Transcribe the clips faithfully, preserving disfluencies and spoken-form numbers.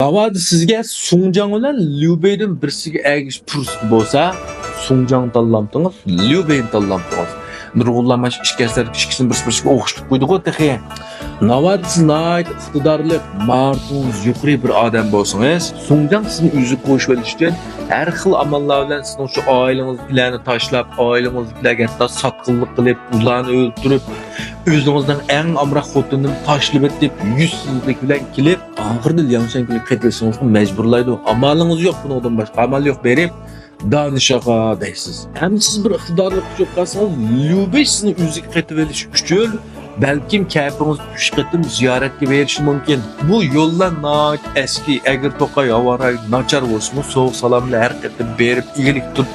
ناۋادا سىزگە سۇڭجاڭ بىلەن ليۇبېيدىن بىرسىگە ئەگىشىش پۇرسىتى بولسا، سۇڭجاڭنى تاللامتىڭىز، ليۇبېينى تاللامتىڭىز؟ نۇرغۇنلار مانا شۇ ئىككى ئەسەر ئىككىسىنى بىرسى بىرسىگە ئوخشىتىپ قويدىغۇ تېخى. ناۋادا سىز ناھايىتى ئىقتىدارلىق، ماھارىتىڭىز يۇقىرى بىر ئادەم بولسىڭىز، سۇڭجاڭ سىزنى ئۆزىگە قوشۇۋېلىش ئۈچۈن ھەر خىل ئاماللار بىلەن سىزنىڭ شۇ ئائىلىڭىزدىكىلەرنى تاشلاپ، ئائىلىڭىزدىكىلەرگە ھەتتا ساتقىنلىق قىلىپ، ئۇلارنى ئۆلتۈرۈپ، ئۆزىڭىزنىڭ ئەڭ ئامراق خوتۇنىنى تاشلىۋېتىپ، يۈزسىزلىك بىلەن كېلىپ، ئاخىرىدا لياڭشەنگە قېتىلىشىڭىزغا مەجبۇرلايدۇ. ئامالىڭىز يوق، بۇنىڭدىن باشقا ئامال يوق، بېرىپ دانىشاغا دەيسىز. ئەمدى سىز بىر ئىقتىدارلىق كۈچ قالسىڭىز، ليۇبېي سىزنى ئۆزىگە قېتىۋېلىش ئۈچۈن بەلكىم كەپىڭىز ئۈچ قېتىم زىيارەتكە بېرىشى مۇمكىن. بۇ يوللار ناھايىتى ئەسكى، ئەگرى توقاي، ھاۋا رايى ناچار بولسىمۇ، سوغۇق سالام بىلەن ھەر قېتىم بېرىپ ئىگىلىك تۇرۇپ،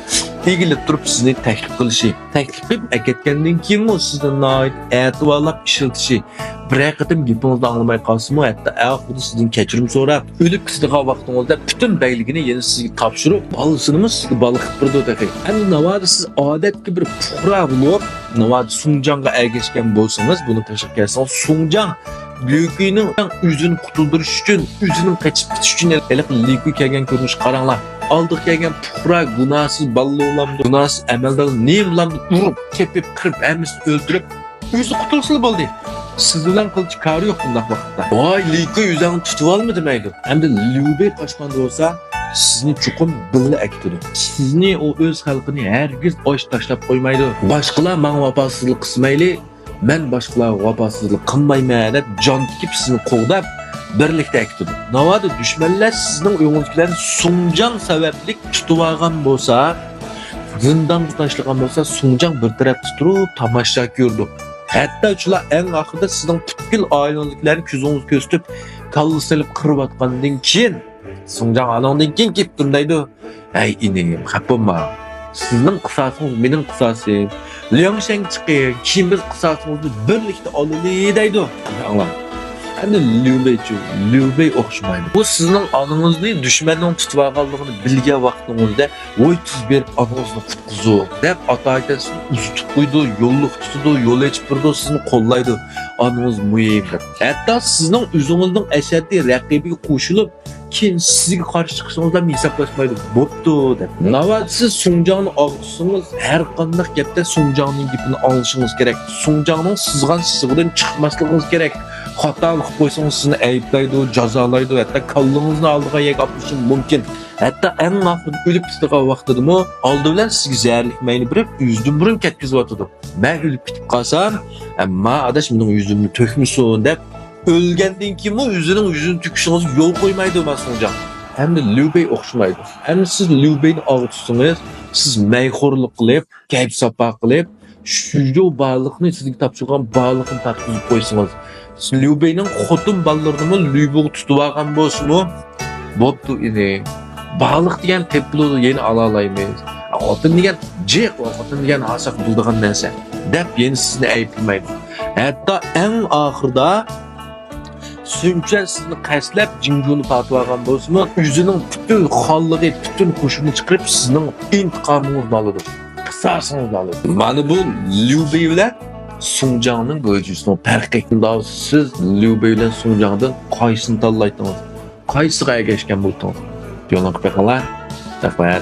ئىگىلىك تۇرۇپ سىزنى تەكلىپ قىلىشى، تەكلىپ قىلىپ ئەكەتكەندىن كېيىنمۇ سىزنى ناھايىتى ئەتىۋارلاپ ئىشلىتىشى، بىرەر قېتىم گېپىڭىزنى ئاڭلىماي قالسىمۇ، ھەتتا ئاخىرىدا سىزدىن كەچۈرۈم سوراپ، ئۆلۈپ كېتىدىغان ۋاقتىڭىزدا پۈتۈن بەگلىكىنى يەنە سىزگە تاپشۇرۇپ، بالىسىنىمۇ سىزگە بالا قىلىپ بېرىدۇ تېخى. ئەمدى ناۋادا سىز ئادەتتىكى بىر پۇقرا بولۇپ، ناۋادا سۇڭجاڭغا ئەگەشكەن بولسىڭىز، بۇنى تەشۋىق قىلسىڭىز، سۇڭجاڭ ليۇكۈينىڭ ئۆزىنى قۇتۇلدۇرۇش ئۈچۈن، ئۆزىنىڭ قېچىپ كېتىش ئۈچۈن ھېلىقى ليۇكۈي كەلگەن كۆرۈنۈشكە قاراڭلار. ئالدىغا كەلگەن پۇقرا، گۇناھسىز بالىلار بولامدۇ، گۇناھسىز ئەمەلدار نېمە بولامدۇ، ئۇرۇپ، تېپىپ، قىرىپ، ھەممىسىنى ئۆلتۈرۈپ، ئۆزى قۇتۇلسىلا بولدى. سىز بىلەن قىلچە كارى يوق بۇنداق ۋاقىتتا. ۋاي، ليۇكۈي ئۆزۈڭنى تۇتۇۋالما دېمەيدۇ. ئەمدى ليۇبېي قاچقان بولسا، سىزنى چوقۇم بىللە ئەكېتىدۇ. سىزنى ئۇ ئۆز خەلقىنى ھەرگىز ئاچ تاشلاپ قويمايدۇ. باشقىلار ماڭا ۋاپاسىزلىق قىلسا مەيلى، مەن باشقىلارغا ۋاپاسىزلىق قىلمايمەن دەپ جان تىكىپ سىزنى قوغداپ بىرلىكتە ئەكېتىدۇ. ناۋادا دۈشمەنلەر سىزنىڭ ئۆيىڭىزدىكىلەرنى سۇڭجاڭ سەۋەبلىك تۇتۇۋالغان بولسا، زىندانغا تاشلىغان بولسا، سۇڭجاڭ بىر تەرەپتە تۇرۇپ تاماشا كۆرىدۇ. ھەتتا شۇلار ئەڭ ئاخىرىدا سىزنىڭ پۈتكۈل ئائىلىڭىزدىكىلەرنى كۆزىڭىزگە كۆرسىتىپ، كاللا سېلىپ قىرىۋاتقاندىن كېيىن، سۇڭجاڭ ئانىڭدىن كېيىن كېلىپ تۇرۇپ دەيدۇ، ھەي ئىنىم، خەپ بولما. سىزنىڭ قىساسىڭىز مېنىڭ قىساسىم. لياڭشەنگە چىقىڭ، كېيىن بىز قىساسىڭىزنى بىرلىكتە ئالىلى دەيدۇ. ئاڭلاڭ. ئەمدى ليۇبېيچۇ، ليۇبېي ئوخشىمايدۇ. بۇ سىزنىڭ ئانىڭىزنى دۈشمەننىڭ تۇتۇۋالغانلىقىنى بىلگەن ۋاقتىڭىزدا، ۋوي تېز بېرىپ ئانىڭىزنى قۇتقۇزۇڭ دەپ ئاتايىتەن سىزنى ئۇزىتىپ قويىدۇ، يوللۇق تۇتىدۇ، يول ئېچىپ بېرىدۇ، سىزنى قوللايدۇ. ئانىڭىز مۇھىم دەپ. ھەتتا سىزنىڭ ئۆزىڭىزنىڭ ئەشەددىي رەقىبىگە قوشۇلۇپ، كېيىن سىزگە قارشى چىقىشىڭىزدا ھېسابلاشمايدۇ، بوپتۇ دەپ. ناۋادا سىز سۇڭجاڭنى ئاغرىتسىڭىز، ھەر قانداق گەپتە سۇڭجاڭنىڭ گېپىنى ئاڭلىشىڭىز كېرەك. سۇڭجاڭنىڭ سىزغان سىزىقىدىن چىقماسلىقىڭىز كېرەك. خاتالىق قىلىپ قويسىڭىز سىزنى ئەيىبلەيدۇ، جازالايدۇ، ھەتتا كاللىڭىزنى ئالىدىغان يەرگە ئاپىرىشى مۇمكىن. ھەتتا ئەڭ ئاخىرىدا ئۆلۈپ كېتىدىغان ۋاقتىدىمۇ ئالدى بىلەن سىزگە زەھەرلىك مەينى بېرىپ، ئۆزىدىن بۇرۇن كەتكۈزۈۋاتىدۇ. مەن ئۆلۈپ كېتىپ قالسام، ئەمما ئاداش مېنىڭ يۈزۈمنى تۆكمىسۇن دەپ، ئۆلگەندىن كېيىنمۇ ئۆزىنىڭ يۈزىنى تۆكۈشىڭىزگە يول قويمايدۇ ما سۇڭجاڭ. ئەمدى ليۇبېي ئوخشىمايدۇ. ئەمدى سىز ليۇبېينى ئاغرىتسىڭىز، سىز مەيخورلۇق قىلىپ، كەيپ ساپا قىلىپ، شۇ بارلىقنى، سىزگە تاپشۇرغان بارلىقنى تارتقۇزۇپ قويسىڭىز، ليۇبېينىڭ خوتۇن بالىلىرىنىمۇ ليۇبېيغا تۇتۇۋالغان بولسىمۇ، بوپتۇ ئىنىم. بارلىق دېگەن تېپىلىدۇ، يەنە ئالالايمىز. خوتۇن دېگەن جىق، خوتۇن دېگەن ھاساق بولىدىغان نەرسە، دەپ يەنە سىزنى ئەيىبلىمەيدۇ. ھەتتا ئەڭ ئاخىرىدا سۈنچۈەن سىزنى قەستلەپ جىڭگۇنى تارتىۋالغان بولسىمۇ، ئۆزىنىڭ پۈتۈن خانلىقى، پۈتۈن قوشۇنىنى چىقىرىپ سىزنىڭ ئىنتىقامىڭىزنى ئالىدۇ، قىساسىڭىزنى ئالىدۇ. مانا بۇ ليۇبېي بىلەن سۇڭجاڭنىڭ گوجۈسىنىڭ پەرقى. شۇنداق سىز ليۇبېي بىلەن سۇڭجاڭدىن قايسىنى تاللايتتىڭىز؟ قايسىغا ئەگەشكەن بولدىڭىز؟ يولۇڭ بېقىڭلار. رەھمەت.